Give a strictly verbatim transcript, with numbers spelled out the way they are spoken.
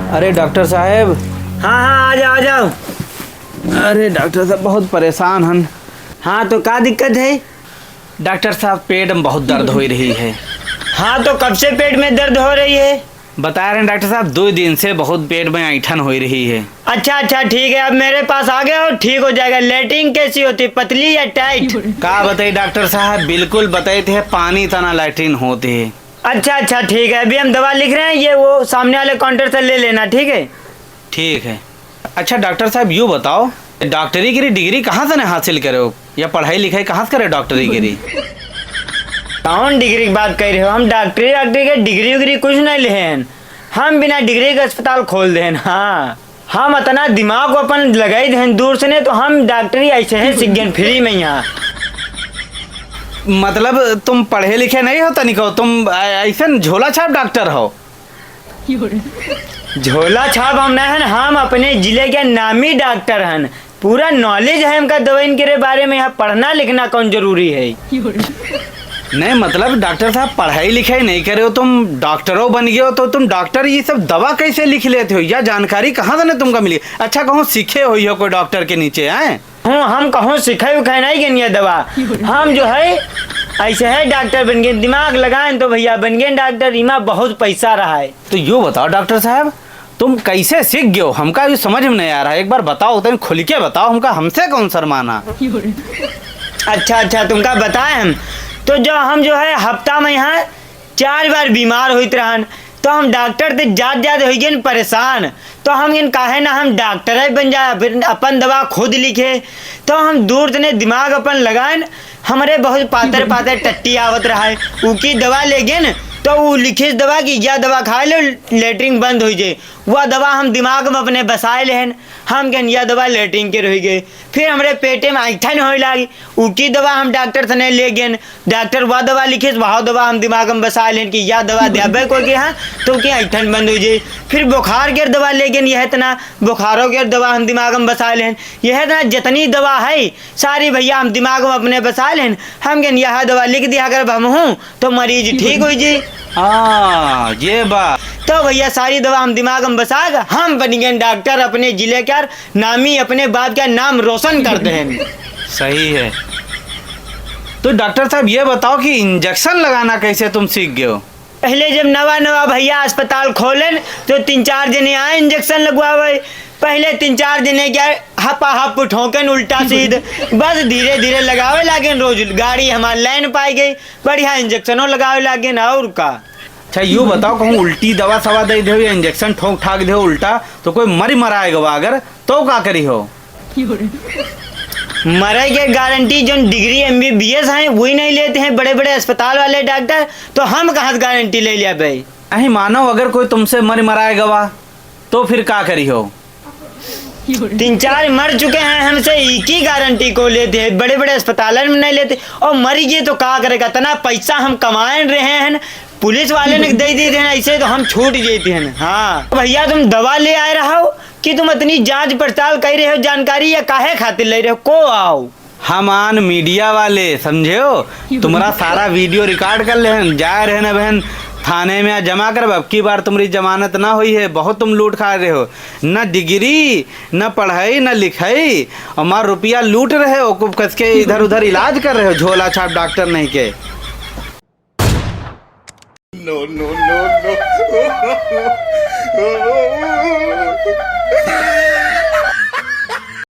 अरे डॉक्टर साहब। हाँ, हाँ, आ जाओ, आ जाओ। अरे डॉक्टर साहब, बहुत परेशान हन। हाँ, तो का दिक्कत है? डॉक्टर साहब, पेट में बहुत दर्द हो रही है। हाँ, तो कब से पेट में दर्द हो रही है? बता रहे हैं डॉक्टर साहब, दो दिन से बहुत पेट में ऐंठन हो रही है। अच्छा, अच्छा, ठीक है, अब मेरे पास आ गए हो, ठीक हो जाएगा। लेटरिन कैसी होती, पतली या टाइट? का बताई डॉक्टर साहब, बिल्कुल बताई थे, पानी तना लेटरिन होती है। अच्छा, अच्छा, ठीक है, अभी हम दवा लिख रहे हैं, ये वो सामने वाले काउंटर से ले लेना, ठीक है? ठीक है। अच्छा डॉक्टर साहब, यूँ बताओ, डॉक्टरी की डिग्री कहाँ से ने हासिल करे हो, या पढ़ाई लिखाई कहाँ से करे डॉक्टरी की? कौन डिग्री की बात कर रहे हो? हम डॉक्टरी, डॉक्टरी के डिग्री उग्री कुछ नहीं ले हैं। हम बिना डिग्री के अस्पताल खोल देन। हाँ, हम इतना दिमाग को अपन लगाई देन दूर से ने, तो हम डॉक्टरी ऐसे है सीख गए फ्री में यहाँ। मतलब तुम पढ़े लिखे नहीं हो तनिको, तुम ऐ-, ऐसन झोला छाप डॉक्टर हो। झोला छाप हम ना हन, हम अपने जिले के नामी डॉक्टर हन। पूरा नॉलेज है हमका दवाइन के रे बारे में। यहाँ पढ़ना लिखना कौन जरूरी है? नहीं, मतलब डॉक्टर साहब, पढ़ाई लिखाई नहीं करे हो तुम, डॉक्टरों बन गए हो, तो तुम डॉक्टर ये सब दवा कैसे लिख लेते हो? यह जानकारी कहाँ से ने तुमका मिली? अच्छा, कहूँ सीखे हो, हो कोई डॉक्टर के नीचे, हैं? हूँ, हम कहूँ सिखाई उखाई नहीं गन ये दवा। हम जो है, ऐसे है डॉक्टर बन गए, दिमाग लगाएं तो भैया बन गए डॉक्टर, इमा बहुत पैसा रहा है। तो यो बताओ डॉक्टर साहब, तुम कैसे सीख गयो? हमका भी समझ में नहीं आ रहा है, एक बार बताओ, तुम खुल के बताओ हमका, हमसे कौन शर्माना। अच्छा, अच्छा, तुमका बताए हम। तो जो हम जो है हफ्ता में यहाँ चार बार बीमार होइत रहन, तो हम डॉक्टर ते जात जात होइ गए परेशान। तो हम इन काहे ना हम डॉक्टर ही बन जाए, फिर अपन दवा खुद लिखे। तो हम दूर तने दिमाग अपन लगाएन, हमरे बहुत पातर पातर टट्टी आवत रहा है, उकी दवा ले गेन, तो उ लिखे दवा कि या दवा खा लो, लेटरिन बंद हो जाए। वह दवा हम दिमाग में अपने बसाए लेहन, हम कहन या दवा लेटरिन के रह गए। फिर हमरे पेटे में ऐंठन होए लागी, उकी दवा हम डॉक्टर सने ले गेन, डॉक्टर वह दवा लिखे, वह दवा हम दिमाग में बसा लेन कि या दवा देबे कोई के हाँ, तो कि ऐंठन बंद हो जाए। फिर बुखार के दवा ले गेन, यह इतना बुखारों के दवा हम दिमाग में बसा लेन, यह इतना जितनी दवा है, सारी भैया हम दिमाग में अपने बसा लेन। हम कहन यह दवा लिख दिया अगर हम हूँ, तो मरीज ठीक हो जी। हाँ, ये बात। तो भैया सारी दवा हम दिमाग में बसा के हम बन गए डॉक्टर, अपने जिले के यार नामी, अपने बाप का नाम रोशन कर दे। सही है। तो डॉक्टर साहब ये बताओ कि इंजेक्शन लगाना कैसे तुम सीख गए हो? पहले जब नवा नवा भैया अस्पताल खोलेन तो तीन चार जने आए इंजेक्शन लगवावे। पहले तीन चार जने क्या हपा हप ठोंकेन उल्टा सीध, बस धीरे धीरे लगावे लागेन। रोज गाड़ी हमार लाइन पाई गई, बढ़िया इंजेक्शनो लगावे लागेन। और का? अच्छा, यूँ बताओ, कहूँ उल्टी दवा सवा दे दे या इंजेक्शन ठोक ठाक दे उल्टा, तो कोई मरी मराए गवा अगर, तो का करी हो? मरे के गारंटी जो डिग्री एमबीबीएस हैं, वही नहीं लेते हैं बड़े बड़े अस्पताल वाले डॉक्टर, तो हम कहाँ से गारंटी ले लिया भाई? अही मानो, अगर कोई तुमसे मरी मराए गवा, तो फिर का करी हो? तीन चार मर चुके हैं हमसे, एक ही गारंटी को लेते हैं, बड़े बड़े अस्पतालन में नहीं लेते। और मर गए तो का करेगा? इतना पैसा हम कमाए रहे हैं, पुलिस वाले ने दे देते हैं, ऐसे तो हम छूट जाते हैं। हाँ भैया, तुम दवा ले आए रहो कि तुम इतनी जांच पड़ताल कर रहे हो, जानकारी या काहे खातिर ले रहे हो? को आओ? हम आन मीडिया वाले, समझे हो? तुम्हारा सारा वीडियो रिकॉर्ड कर लेहन, जाए रहन अबहन थाने में जमा करब। अब की बार तुम्हारी जमानत ना हुई है, बहुत तुम लूट खा रहे हो, न डिग्री, न पढ़ाई, न लिखाई, हमार रुपया लूट रहे हो, खूब कस के इधर उधर इलाज कर रहे हो, झोला छाप डॉक्टर नहीं के। No, no, no, no।